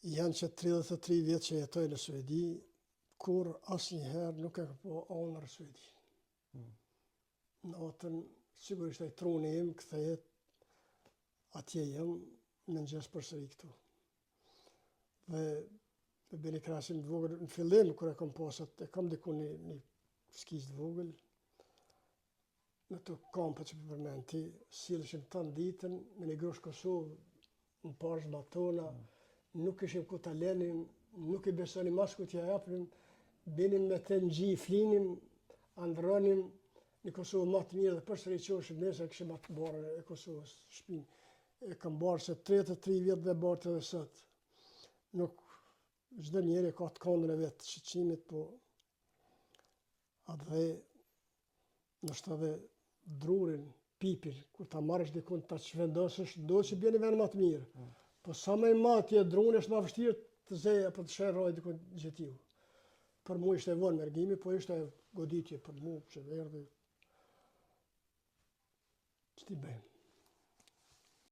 Janë që 33 vjet që jetoj në Suedi, kur asnjëherë nuk e kam pa ëndërr Suedinë. Mm. Natën, sigurisht ai truni im kthehet atje jam, në mëngjes përsëri këtu. Dhe me bëni krahasim të vogël, në fillim kur e kam pasat, e kam diku një, një skicë të vogël, në ato kampet që po përmend ti, silleshim tanë ditën me një grusht Kosovë në parzma tona, mm. nuk kishim ku ta lenim, nuk i besonim as ku t'ja japnim, binim me të në gji, flinim, andrronim një Kosovë ma të mirë dhe përsëri çoheshim nesër kishim atë barrën e Kosovës, shpinë. E kam bartë që 33 vjet dhe bart edhe sot. Nuk, çdo njeri ka të kondën e vet të shqetësimit, po atë dhe ndoshta edhe drurin, pipin, kur ta marrësh dikun ta çvendosësh, ndodh që bjen në vend më të mirë. Mm. Po sa më i madh të jetë druni, është më vështirë të zejë apo të sherrojë dikun gjetiu. Për mua ishte vonë mërgimi, po ishte goditje për mua që erdhi. Ç't'i bëjmë?